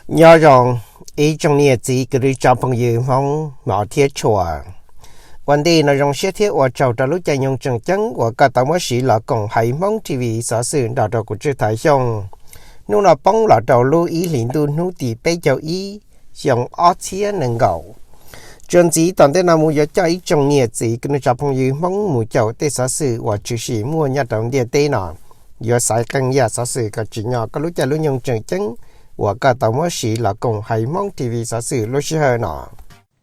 Nyob zoo ib tsoom niam txiv kwv tij tsoom phooj ywg Hmoob hmov thiab tshua. Ua ntej no zoo siab thiab ua tsaug rau lub caij nyoog tseem ceeb uas koj tau muab siv los koom hais Hmoob T V xov xwm nrog rau kuv Tswj Thaiv Xyooj. Hnub no poob los rau lub ib hlis ntuj hnub tim peb caug ib, xyoo ob txhiab nees nkaum. Txuas ntxiv tom ntej no mus yuav coj ib tsoom niam txiv kwv tij tsoom phooj ywg Hmoob mus caum tej xov xwm uas tshwm sim muaj nyob rau ntiaj teb no. Yuav xaiv qee yam xov xwm kom tsim nyog koj lub caij lub nyoog tseem ceeb uas koj tau muab siv los koom hais Hmoob T V xov xwm lub sij hawm no.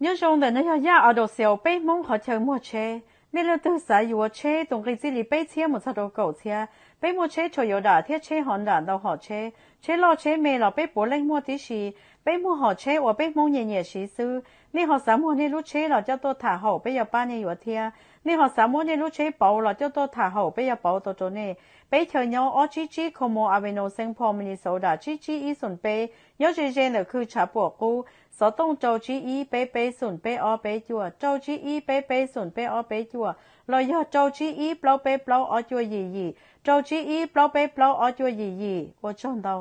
Nyob zoo, ntawm no yog Yaj Auto Sales, peb Hmoob qhov chaw muag tsheb. Nej leej twg xav yuav tsheb tus nqi txij li peb txhiab mus txog rau kaum txhiab. Peb muaj tsheb Toyota thiab tsheb Honda ntau hom tsheb. Tsheb loj tsheb me los peb puav leej muaj tib si. Peb muag hom tsheb uas peb Hmoob nyiam nyiam siv xwb. Nej ho xav muag nej lub tsheb los coj tuaj tham haum, peb yuav pab nej yuav thiab. Nej ho xav muab nej lub tsheb pauv los coj tuaj tham haum, peb yuav pauv tau rau nej. Peb chaw nyob ob tsib tsib Como Avenue, Saint Paul, Minnesota tsib tsib ib xoom peb, nyob ze ze ntawm khw tshav puam qub. Xov tooj rau tsib ib peb peb xoom peb ob peb cuaj, rau tsib ib peb peb xoom peb ob peb cuaj, los yog rau tsib ib plaub peb plaub ob cuaj yim yim, rau tsib ib plaub peb plaub ob cuaj yim yim. Ua tsaug ntau.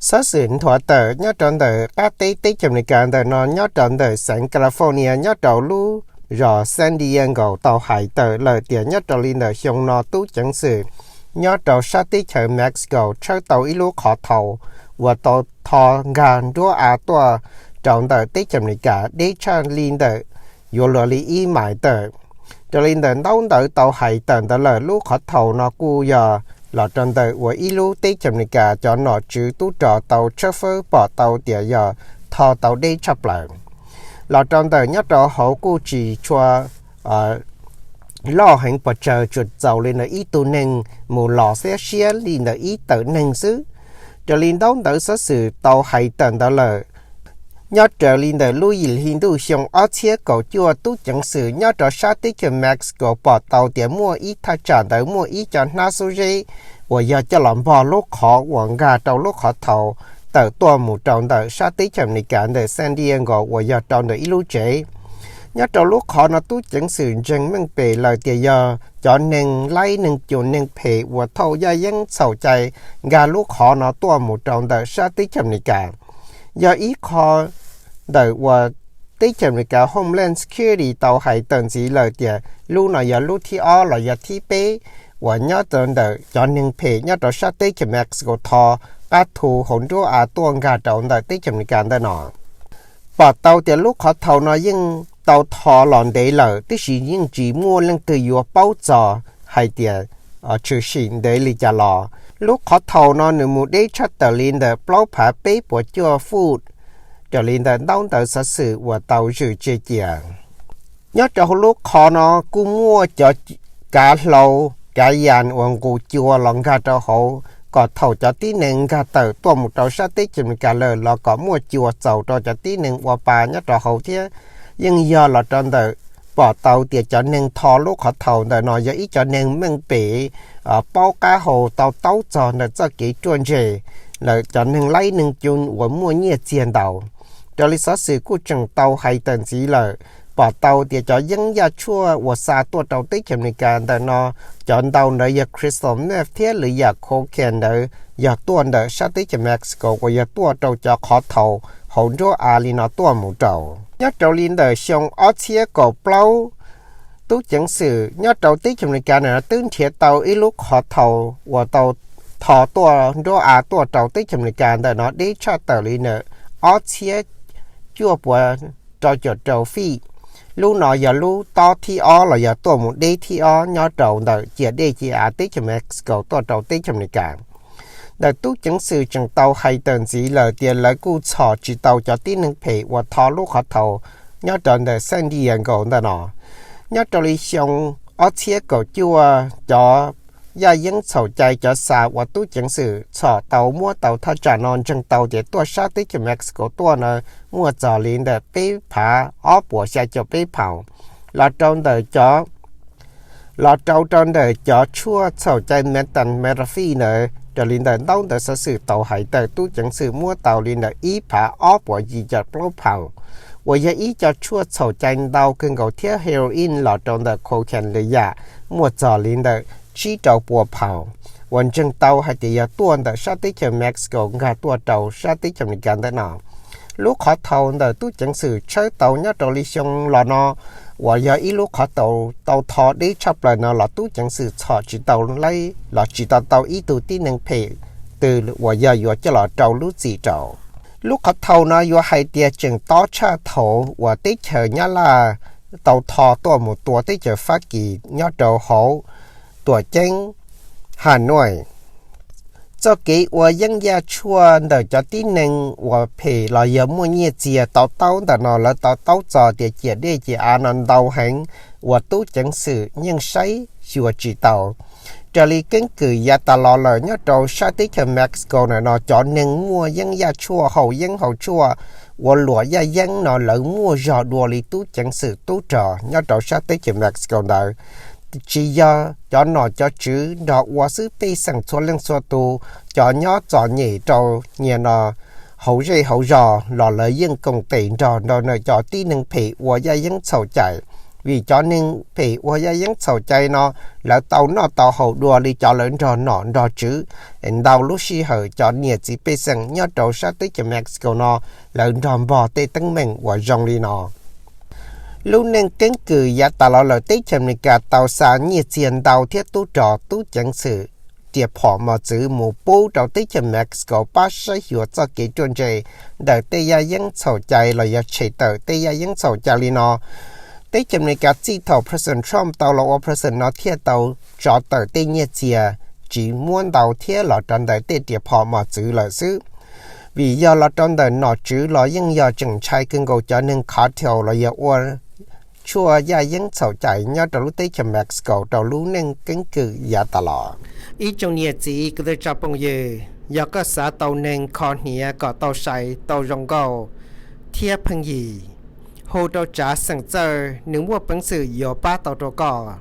Xov xwm nthuav tawm nyob rau ntawm qab teb teb chaws Amelikas ntawm no, nyob rau ntawm xeev California, nyob rau lub zos San Diego tau hais tawm lawm tias nyob rau li ntawm xyoo no tub ceev xwm nyob rau sab teb chaws Mexico tshawb tau ib lub qhov thau uas tau tho nkag nruab av tuaj rau ntawm teb chaws Amelikas deb tshaj li ntawm yuav luag li ib mais tawm. Raws li ntawm ntaub ntawv tau hais tawm ntawd lawm, lub qhov thau no kuj yog los rau ntawm uas ib lub teb chaws Amelikas cov nom tswv tub rog tau tshawb fawb pom tau tias yog tho tau deb tshaj plaws. Los rau ntawm nyob rau hauv kuj tsis tshua loj heev pes tsawg, tsuas txaus li ntawm ib tug neeg mus los xwb, siab li ntawm ib tawm neeg xwb. Raws li ntaub ntawv xov xwm tau hais tawm ntawd lawm, nyob raws li ntawm lub yim hli ntuj xyoo ob txhiab kaum cuaj, tub ceev xwm nyob rau sab teb chaws Mexico pom tau tias muaj ib thaj tsam ntawd muaj ib co hnab xub zeb uas yog coj los npog lub qhov uas nkag rau lub qhov thau tawm tuaj mus rau ntawm sab teb chaws Amelikas ntawm San Diego uas yog rau ntawm ib lub tsev. Nyob rau lub qhov no tub ceev xwm ntseeg meej pem lawm tias yog cov neeg laib neeg cum neeg phem uas thauj yaj yeeb txhaum cai nkag lub qhov no tuaj mus rau ntawm sab teb chaws Amelikas. Yog ib qho ntawm uas teb chaws Amelikas Homeland Security tau hais tawm ntxiv lawm tias lub no yog lub thib ob los yog thib peb uas nyob rau ntawm cov neeg phem nyob rau sab teb chaws Mexico tho qab thu hauv nruab av tuaj nkag rau ntawm teb chaws Amelikas ntawm no. Pom tau tias lub qhov thau no yeej tau tho los ntev lawm, tiam sis yeej tsis muaj leej twg yuav paub txog hais tias tshwm sim ntev li cas los. Lub qhov thau no nws mus deb tshaj tawm li ntawm plaub phav peb puas cuaj foot, raws li ntawm ntaub ntawv xov xwm uas tau zwm tseg cia. Nyob rau hauv lub qhov no kuj muaj cov kav hlau, kav yas uas nqus cua los nkag rau hauv kom thaum cov tib neeg nkag tawm tuaj mus rau sab teb chaws Amelikas lawm los kom muaj cua txaus rau cov tib neeg ua pa nyob rau hauv thiab. Yeej yog los rau ntawm pom tau tias cov neeg tho lub qhov thau ntawm no yog ib co neeg meej pem, paub qab hau, tau taub txog ntawm txoj kev ruaj ntseg ntawm cov neeg laib neeg cum uas muaj nyiaj txiag ntau. Raws li xov xwm kuj tseem tau hais tawm ntxiv lawm, pom tau tias cov yeeb yaj tshuaj uas xa tuaj rau teb chaws Amelikas ntawm no, cov ntau ntawd yog crystal meth thiab lwm yam cocaine ntawd yog tuaj ntawm sab teb chaws Mexico uas yog tuaj rau cov qhov thau hauv nruab av li no tuaj mus rau. Nyob rau li ntawm xyoo ob txhiab kaum plaub, tub ceev xwm nyob rau teb chaws Amelikas ntawm no twb nrhiav tau ib lub qhov thau uas tau tho tuaj nruab av tuaj rau teb chaws Amelikas ntawm no deb tshaj tawm li ntawm ob txhiab cuaj puas rau caum rau feet. Lub no yog lub tob thib ob los yog tuaj mus deb thib ob nyob rau ntawm ciam dej ciam av teb chaws Mexico tuaj rau teb chaws Amelikas. Ntawm tub ceev xwm tseem tau hais tawm ntxiv lawm tias lawv kuj txhom tsis tau cov tib neeg phem uas tho lub qhov thau nyob rau ntawm San Diego ntawm no. Nyob rau li xyoo ob txhiab kaum cuaj, cov yaj yeeb txhaum cai, cov xa uas tub ceev xwm txhom tau muab tau thaj tsam no ntseeg tau tias tuaj sab teb chaws Mexico tuaj no muaj txog li ntawm peb phav ob puas xya caum peb phaus. Los rau ntawm cov los rau rau ntawm cov tshuaj txhaum cai methamphetamine ntawd, raws li ntawm ntaub ntawv xov xwm tau hais tawm, tub ceev xwm muab tau li ntawm ib phav ob puas yim caum plaub phaus, uas yog ib co tshuaj txhaum cai ntau kawg nkaus thiab heroin los rau ntawm cocaine lwm yam muaj txog li ntawm tsib rau puas phaus, uas ntseeg tau hais tias yog tuaj ntawm sab teb chaws Mexico nkag tuaj rau sab teb chaws Amelikas ntawm no. Lub qhov thau ntawm tub ceev xwm tshawb tau nyob rau li xyoo los no uas yog ib lub qhov thau tau tho deb tshaj plaws no los tub ceev xwm txhom tsis tau laib los tsis tau tau ib tug tib neeg phem twg uas yog yuav coj los rau lub txim rau. Lub qhov thau no yuav hais tias tseem tob tshaj thaum uas teb chaws Nyab Laj tau tho tuaj mus tua teb chaws Fab Kis nyob rau hauv tuam ceeb Hanoi. Txoj kev ua yeeb yaj tshuaj ntawm cov tib neeg uas phem los yog muaj nyiaj txiag to taub ntawm no lawv to taub txog tias ciam dej ciam av no ntau heev uas tub ceev xwm yeej saib xyuas tsis tau. Raws li keeb kwm yav tas los lawm nyob rau sab teb chaws Mexico ntawm no cov neeg muaj yeeb yaj tshuaj haus yeeb haus tshuaj ua luam yaj yeeb no lawv muaj zog dua li tub ceev xwm tub rog nyob rau sab teb chaws Mexico ntawd. Tsis yog cov nom cov tswv nrog ua xwb, pej xeem txhua leej txhua tus, cov nyob txom nyem rau nyias no hauv zej hauv zos los lawv yeej koom tes nrog nrog cov tib neeg phem ua yaj yeeb txhaum cai. Vim cov neeg phem ua yaj yeeb txhaum cai no lawv tau noj tau haus dua li cov lawv nrog nom nrog tswv. Ntau lub sij hawm cov niam txiv pej xeem nyob rau sab teb chaws Mexico no lawv nrog npog tej teeb meem uas zoo li no. Lub neej keeb kwm yav tas los lawm teb chaws Amelikas tau xa nyiaj txiag ntau thiab tub rog tub ceev xwm riam phom mos txwv mus pub rau teb chaws Mexico pab saib xyuas txoj kev ruaj ntseg ntawm tej yaj yeeb txhaum cai los yog tshem tawm tej yaj yeeb txhaum cai li no. Teb chaws Amelikas txij thaum President Trump tau los ua President no thiaj tau tso tawm tej nyiaj txiag tsis muab ntau thiab los rau ntawm tej riam phom mos txwv lawm xwb. Vim yog los rau ntawm nom tswv los yeej yog tseem ntshai kawg nkaus cov neeg cartel los yog ua tshuaj yaj yeeb txhaum cai nyob rau lub teb chaws Mexico rau lub neej keeb kwm yav tas los. Ib tsoom niam txiv kwv tij tsoom phooj ywg, yog koj xav tau neeg kho hniav kom tau sai tau zoo nkauj thiab pheej yig, hu rau Tsav xeem Txawj, nws muaj peev xwm yuav pab tau rau koj.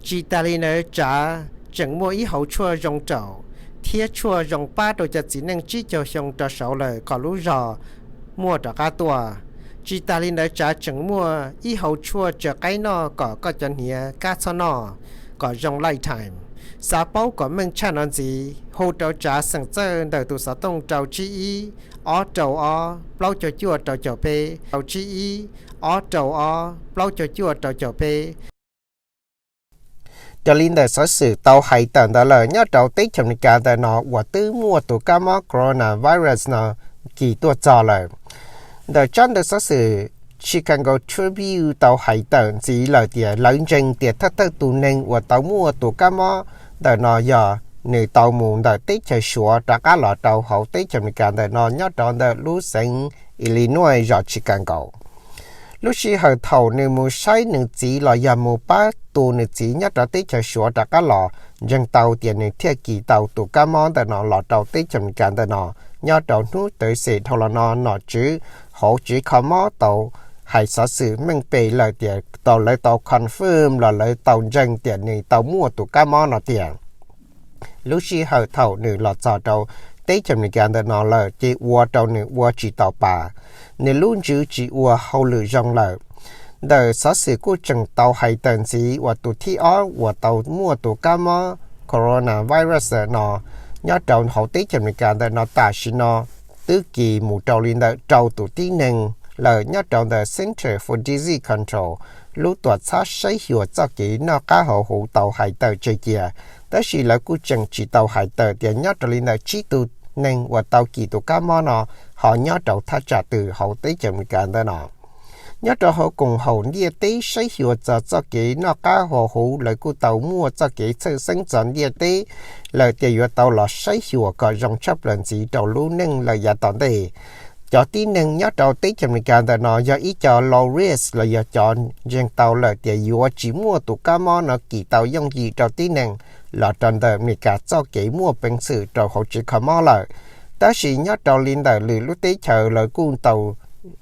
Tsis tas li ntawd Tsav tseem muaj ib hauv tshuaj zoo raum thiab tshuaj zoo pab rau cov txiv neej tsib caug xyoo rov saud lawm kom lub zog muaj rov qab tuaj. Tsis tas li ntawd Tsav tseem muaj ib hauv tshuaj tsaws qaib noj kom koj cov hniav kab txhob noj, kom zoo lifetime. Xav paub kom meej tshaj no ntxiv hu rau Tsav xeem Txawj ntawm tus xov tooj rau tsib ib, ob rau ob, plaub caug cuaj rau caum peb, rau tsib ib, ob rau ob, plaub caug cuaj rau caum peb. Raws li ntawm xov xwm tau hais tawm ntawd lawm nyob rau teb chaws Amelikas ntawm no uas twb muaj tus kab mob coronavirus no kis tuaj txog lawm. Ntawm tsab ntawv xov xwm Chicago Tribune tau hais tawm ntxiv lawm tias lawv ntseeg tias thawj thawj tus neeg uas tau muaj tus kab mob ntawm no yog nws tau mus ntawm teb chaws Suav rov qab los rau hauv teb chaws Amelikas ntawm no nyob rau ntawm lub xeev Illinois zos Chicago. Lub sij hawm thaum nws mus saib nws txiv los yog mus pab tu nws txiv nyob rau teb chaws Suav rov qab los, ntseeg tau tias nws thiaj kis tau tus kab mob ntawm no los rau teb chaws Amelikas ntawm no. Nyob rau hnub tawv xes dhau los no nom tswv hauv tsev kho mob tau hais xov xwm meej pem lawm tias tau lawv tau confirm los lawv tau ntseeg tias nws tau muaj tus kab mob no tiag. Lub sij hawm thaum nws los txog rau teb chaws Amelikas ntawm no lawm ces ua rau nws ua tsis tau pas, nws lub ntsws tsis ua hauj lwm zoo lawm. Ntawm xov xwm kuj tseem tau hais tawm ntxiv uas tus thib ob uas tau muaj tus kab mob coronavirus no nyob rau hauv teb chaws Amelikas ntawm no tam sim no twb kis mus rau li ntawm rau tus tib neeg lawm nyob rau ntawm Center for Disease Control, lub tuam txhab saib xyuas txoj kev noj qab haus huv tau hais tawm tseg cia. Tab sis lawv kuj tseem tsis tau hais tawm tias nyob rau li ntawm tsib tug neeg uas tau kis tus kab mob no ho nyob rau thaj tsam twg hauv teb chaws Amelikas ntawm no. Nyob rau hauv koom haum ntiaj teb saib xyuas txog txoj kev noj qab haus huv lawv kuj tau muaj txoj kev txhawj xeeb txog ntiaj teb lawm tias yuav tau los saib xyuas kom zoo tshaj plaws ntxiv rau lub neej lawm yav tom ntej. Cov tib neeg nyob rau teb chaws Amelikas ntawm no yog ib co low risk los yog cov ntseeg tau lawm tias yuav tsis muaj tus kab mob no kis tau yooj yim rau tib neeg los rau ntawm Amelikas txoj kev muaj peev xwm rau hauv tsev kho mob lawm. Tab sis nyob rau li ntawm lwm lub teb chaws lawv kuj tau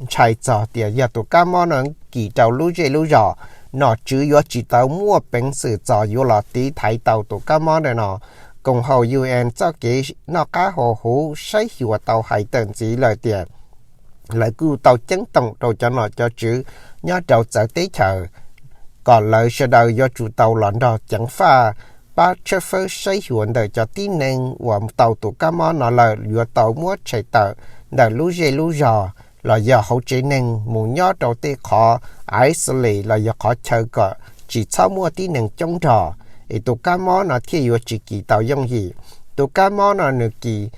ntshai txog tias yog tus kab mob no kis rau lub zej lub zos, nom tswv yuav tsis tau muaj peev xwm txog yuav los tiv thaiv tau tus kab mob ntawm no. Koom haum U N txoj kev noj qab haus huv saib xyuas tau hais tawm ntxiv lawm tias lawv kuj tau ceeb toom rau cov nom cov tswv nyob rau txawv teb chaws kom lawv sawv daws yuav tsum tau los nrog ceev faj pab tshawb fawb saib xyuas ntawm cov tib neeg uas tau tus kab mob no lawm yuav tau muab tshem tawm ntawm lub zej lub zog los yog hauv tsev neeg mus nyob rau tej qhov isolate los yog qhov chaw kom tsis txhob muaj tib neeg coob nrog, es tus kab mob no thiaj yuav tsis kis tau yooj yim. Tus kab mob no nws kis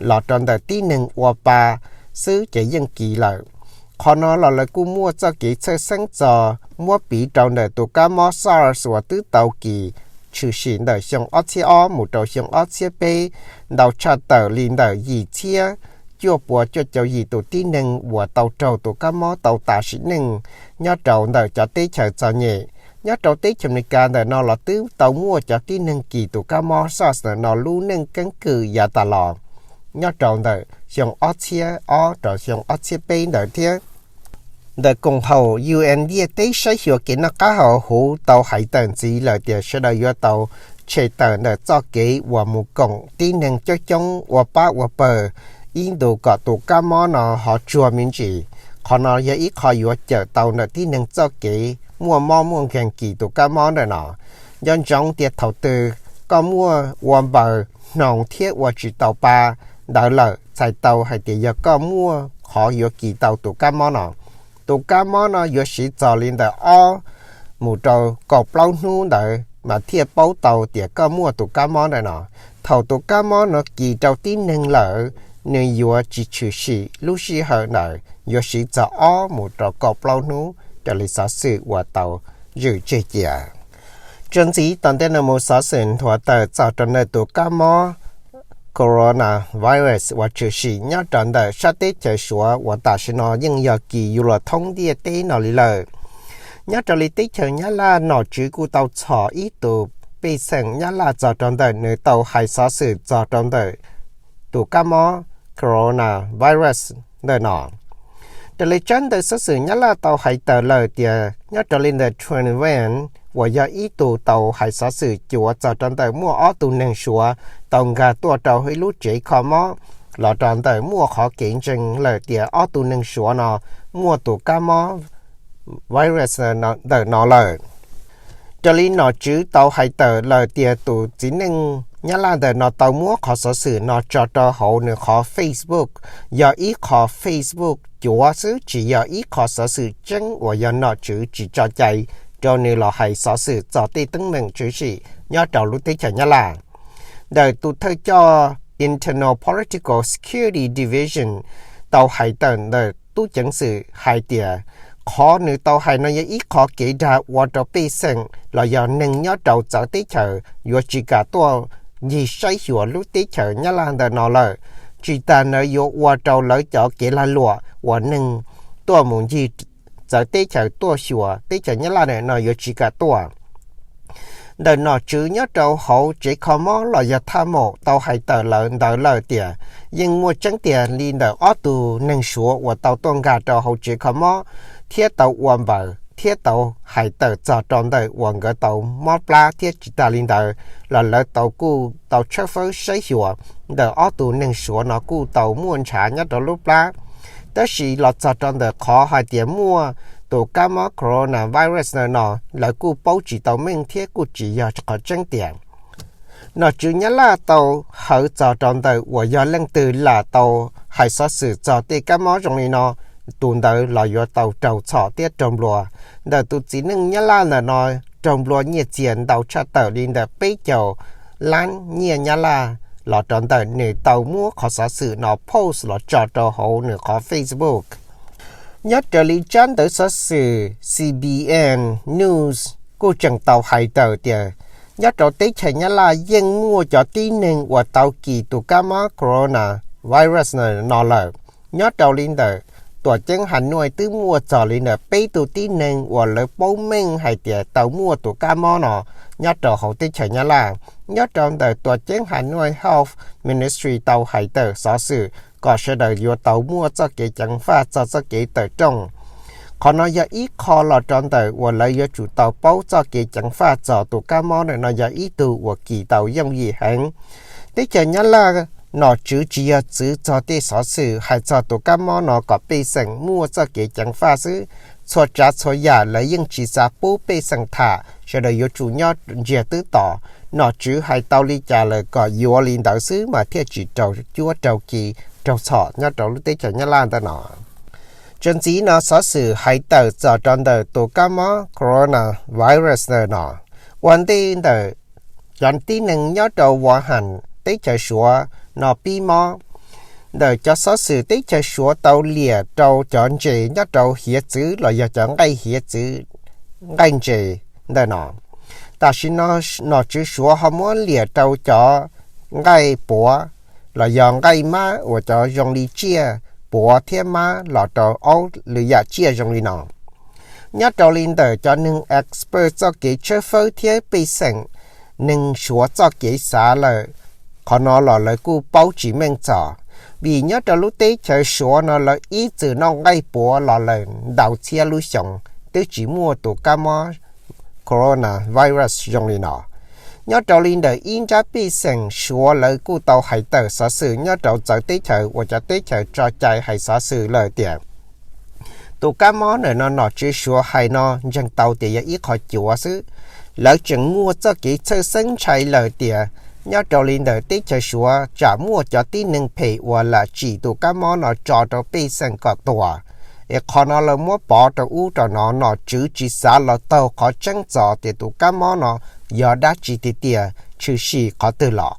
los rau ntawm tib neeg ua pa xwb ces yeej kis lawm. Qhov no los lawv kuj muaj txoj kev txhawj xeeb txog muab piv rau ntawm tus kab mob SARS uas twb tau kis tshwm sim ntawm xyoo ob txhiab ob mus rau xyoo ob txhiab peb, ntau tshaj tawm li ntawm yim txhiab cuaj puas cuaj caum yim tus tib neeg uas tau raug tus kab mob tau tas sim neej nyob rau ntawm cov teb chaws txom nyem. Nyob rau teb chaws Amelikas ntawm no los twb tau muaj cov tib neeg kis tus kab mob SARS ntawm no lub neej keeb kwm yav tas los nyob rau ntawm xyoo ob txhiab ob rau xyoo ob txhiab peb ntawd thiab. Ntawm koom haum UN ntiaj teb saib xyuas kev noj qab haus huv tau hais tawm ntxiv lawm tias sawv daws yuav tau tshem tawm ntawm txoj kev uas mus koom tib neeg coob coob ua pab ua pawg ib ntus kom tus kab mob no ho tsuag me ntsis. Qhov no yog ib qho yuav cawm tau ntawm tib neeg txoj kev muaj mob muaj nkeeg kis tus kab mob ntawm no. Nco ntsoov tias thaum twg koj muaj ua npaws hnoos thiab ua tsis tau pa ntawd lawm, txhais tau hais tias yog koj muaj qhov yuav kis tau tus kab mob no. Tus kab mob no yuav siv txog li ntawm ob mus rau kaum plaub hnub ntawd mas thiaj paub tau tias koj muaj tus kab mob ntawm no. Thaum tus kab mob no kis rau tib neeg lawm, nws yuav tsis tshwm sim lub sij hawm ntawd, yuav siv txog ob mus rau kaum plaub hnub raws li xov xwm uas tau zwm tseg cia. Tso ntxiv tom ntej no mus xov xwm nthuav tawm txog rau ntawm tus kab mob coronavirus uas tshwm sim nyob rau ntawm sab teb chaws Suav uas tam sim no yeej yog kis yuav luag thoob ntiaj teb no li lawm. Nyob rau li teb chaws Nyab Laj nom tswv kuj tau txhom ib tug pej xeem Nyab Laj txog rau ntawm nws tau hais xov xwm txog rau ntawm tus kab mob coronavirus ntawm no. Raws li tsab ntawv xov xwm Nyab Laj tau hais tawm lawm tias nyob rau li ntawm Tran Van uas yog ib tug tau hais xov xwm cuav txog rau ntawm muaj ob tug neeg Suav tau nkag tuaj rau ib lub tsev kho mob los rau ntawm muaj qhov kev ntseeg lawm tias ob tug neeg Suav no muaj tus kab mob virus ntawm no lawm. Raws li nom tswv tau hais tawm lawm tias tus txiv neej Nyab Laj ntawm no tau muab qhov xov xwm no tso rau hauv nws qhov Facebook, yog ib qho Facebook cuav xwb tsis yog ib qho xov xwm tseeb uas yog nom tswv tsis tso cai rau nws los hais xov xwm txog tej teeb meem tshwm sim nyob rau lub teb chaws Nyab Laj. Ntawm tus thawj coj Internal Political Security Division tau hais tawm ntawm tub ceev xwm hais tias qhov nws tau hais no yog ib qho kev dag ua rau pej xeem los yog neeg nyob rau txawv teb chaws yuav tsis kam tuaj ncig saib xyuas lub teb chaws Nyab Laj ntawm no lawm. Tsis tas ntawd yuav ua rau lawv cov kev lag luam uas neeg tuaj mus ncig txawv teb chaws tuaj xyuas teb chaws Nyab Laj ntawm no yuav tsis kam tuaj. Ntawm nom tswv nyob rau hauv tsev kho mob los yog thaj maum tau hais tawm lawm ntawd lawm tias yeej muaj tseeb tiag li ntawm ob tug neeg Suav uas tau tuaj nkag rau hauv tsev kho mob thiab tau ua npaws thiab tau hais tawm txog rau ntawm uas nkawd tau mob plab thiab tsis tas li ntawd los lawv tau kuj tau tshawb fawb saib xyuas ntawm ob tug neeg Suav no kuj tau muaj ntshav nyob rau lub plab. Tab sis los txog rau ntawm qhov hais tias muaj tus kab mob coronavirus ntawm no lawv kuj paub tsis tau meej thiab kuj tsis yog qhov tseeb tiag. Nom tswv Nyab Laj tau hawv txog rau ntawm uas yog leej twg lam tau hais xov xwm txog tej kab mob zoo li no, tus ntawd los yuav tau raug txhom thiab raug nplua. Ntawm tus txiv neej Nyab Laj ntawm no raug nplua nyiaj txiag ntau tshaj tawm li ntawm peb caug lab nyiaj Nyab Laj los rau ntawm nws tau muab qhov xov xwm no post los tso rau hauv nws qhov Facebook. Nyob raws li tsab ntawv xov xwm C B N News kuj tseem tau hais tawm tias nyob rau teb chaws Nyab Laj yeej muaj cov tib neeg uas tau kis tus kab mob coronavirus no lawm. Nyob rau li ntawm tuam ceeb Hanoi twb muaj txog li ntawm peb tug tib neeg uas lawv paub meej hais tias tau muaj tus kab mob no nyob rau hauv teb chaws Nyab Laj. Nyob rau ntawm tuam ceeb Hanoi Health Ministry tau hais tawm xov xwm kom sawv daws yuav tau muaj txoj kev ceev faj txog txoj kev tawm rooj. Qhov no yog ib qho los rau ntawm uas lawv yuav tsum tau paub txoj kev ceev faj txog tus kab mob ntawm no yog ib tug uas kis tau yooj yim heev. Teb chaws Nyab Laj nom tswv tsis yog txwv txog tej xov xwm hais txog tus kab mob no kom pej xeem muaj txoj kev ceev faj xwb. Txhua tsav txhua yam lawv yeej tsis xav pub pej xeem tham, sawv daws yuav tsum nyob ntsiag twb tos. Nom tswv hais tau li cas lawm kom yuav li ntawd xwb mas thiaj tsis raug cuab raug ki raug txhom nyob rau lub teb chaws Nyab Laj ntawm no. Txuas ntxiv no xov xwm hais tawm txog rau ntawm tus kab mob coronavirus ntawm no. Ua ntej ntawm cov tib neeg nyob rau Wuhan teb chaws Suav no pib mob, ntawm cov xov xwm teb chaws Suav tau liam rau cov ntses nyob rau hiav txwv los yog cov nqaij hiav txwv, nqaij ntses ntawm no. Tam sim no nom tswv Suav ho muab liam rau cov nqaij puav los yog nqaij mab uas cov zoo li tsiaj puav thiab mab los rau aub lwm yam tsiaj zoo li no. Nyob rau li ntawm cov neeg expert txoj kev tshawb fawb thiab pej xeem neeg Suav txoj kev xav lawm, qhov no los lawv kuj paub tsis meej txog, vim nyob rau lub teb chaws Suav no lawv ib txwm noj nqaij puav los lawm ntau txhiab lub xyoo, twb tsis muaj tus kab mob coronavirus zoo li no. Nyob rau li ntawm ib nrab pej xeem Suav lawv kuj tau hais tawm xov xwm nyob rau txawv teb chaws uas cov teb chaws tso cai hais xov xwm lawm tias tus kab mob ntawm no nom tswv Suav hais no ntseeg tau tias yog ib qho cuav xwb. Lawv tseem muaj txoj kev txhawj xeeb ntshai lawm tias nyob rau li ntawm teb chaws Suav tsam muaj cov tib neeg phem uas lam tsim tus kab mob no tso rau pej xeem kom tuag, es qhov no lawv muab pov rau ub rau no, nom tswv tsis xav los taug qhov tseeb txog tias tus kab mob no yog dab tsi tiag tiag, tshwm sim qhov twg los.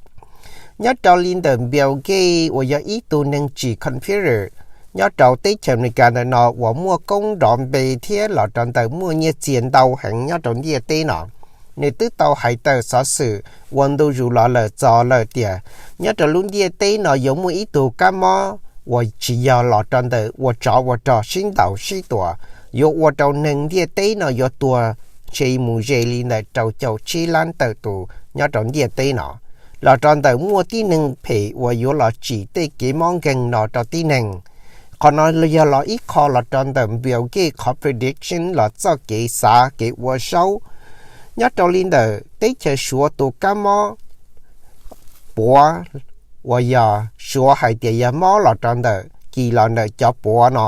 Nyob rau li ntawm Bill Gates uas yog ib tug neeg tsim computer nyob rau teb chaws Amelikas ntawm no uas muaj koob nrov npe thiab los rau ntawm muaj nyiaj txiag ntau heev nyob rau ntiaj teb no, nws twb tau hais tawm xov xwm ua ntu zus los lawm txog lawm tias nyob rau lub ntiaj teb no yuav muaj ib tug kab mob uas tsis yog los rau ntawm ua tsov ua rog sib ntaus sib tua, yuav ua rau neeg ntiaj teb no yuav tuag ntshe mus ze li ntawm rau caum tsib lab tawm tus nyob rau ntiaj teb no, los rau ntawm muaj tib neeg phem uas yuav los tsim tej kev mob nkeeg no rau tib neeg. Qhov no yog los ib qho los rau ntawm Bill Gates qhov prediction los txoj kev xav kev ua saub. Nyob rau li ntawm teb chaws Suav tus kab mob puav uas yog Suav hais tias yog mob los rau ntawm kis los ntawm cov puav no,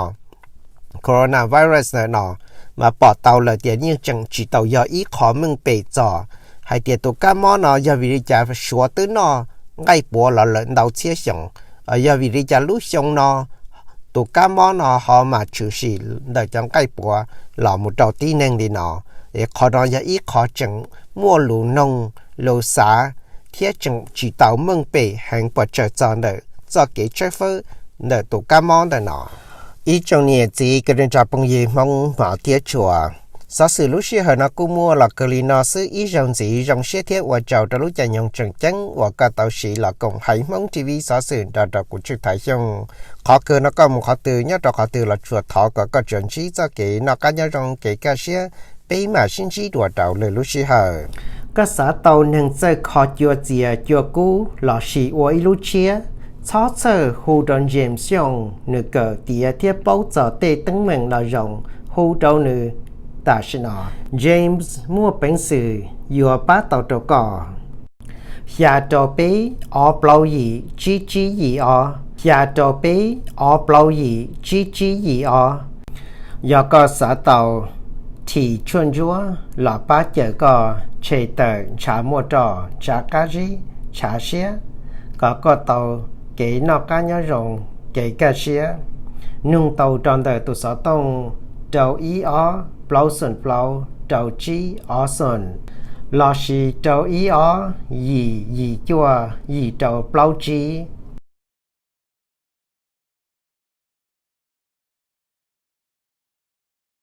coronavirus ntawm no, mas pom tau lawm tias yeej tseem tsis tau yog ib qho meej pem txog hais tias tus kab mob no yog vim li cas Suav twb noj nqaij puav los lawm ntau txhiab xyoo, yog vim li cas lub xyoo no tus kab mob no ho mas tshwm sim ntawm cov nqaij puav los mus rau tib neeg li no. Es qhov no yog ib qho tseem muaj lus noog lus xav thiab tseem tsis tau meej pem heev puas tsawg txog ntawm txoj kev tshawb fawb ntawm tus kab mob ntawm no. Ib tsoom niam txiv kwv tij neej tsa phooj ywg Hmoob hmov thiab tshua, xov xwm lub sij hawm no kuj muaj los kawg li no xwb. Ib zaug ntxiv zoo siab thiab ua tsaug rau lub caij nyoog tseem ceeb uas koj tau siv los koom haiv Hmoob T V xov xwm nrog rau kuv Tswj Thaiv Xyooj. Qhov kawg no koj mus qhov twg nyob rau qhov twg los tsuas thov kom koj tsuas ntsib txoj kev noj qab nyob zoo kev kaj siab, peb mam sib ntsib dua rau lwm lub sij hawm. Koj xav tau neeg txawj kho cua txias cua kub lossis ua ib lub tshiab? Txhob txhawj, hu rau James Xyooj, nws kawm tiav thiab paub txog tej teeb meem no zoo, hu rau nws tam sim no. James muaj peev xwm yuav pab tau rau koj. Xya rau peb ob plaub yim tsib tsib yim ob, xya rau peb ob plaub yim tsib tsib yim ob. Yog koj xav tau thim tshuaj ntsuab los pab cawm koj tshem tawm ntshav muaj roj, ntshav qab zib, ntshav siab, kom koj tau kev noj qab nyob zoo, kev kaj siab, nug tau rau ntawm tus xov tooj rau ib ob plaub xoom plaub rau tsib ob xoom, lossis rau ib ob yim yim cuaj yim rau plaub tsib.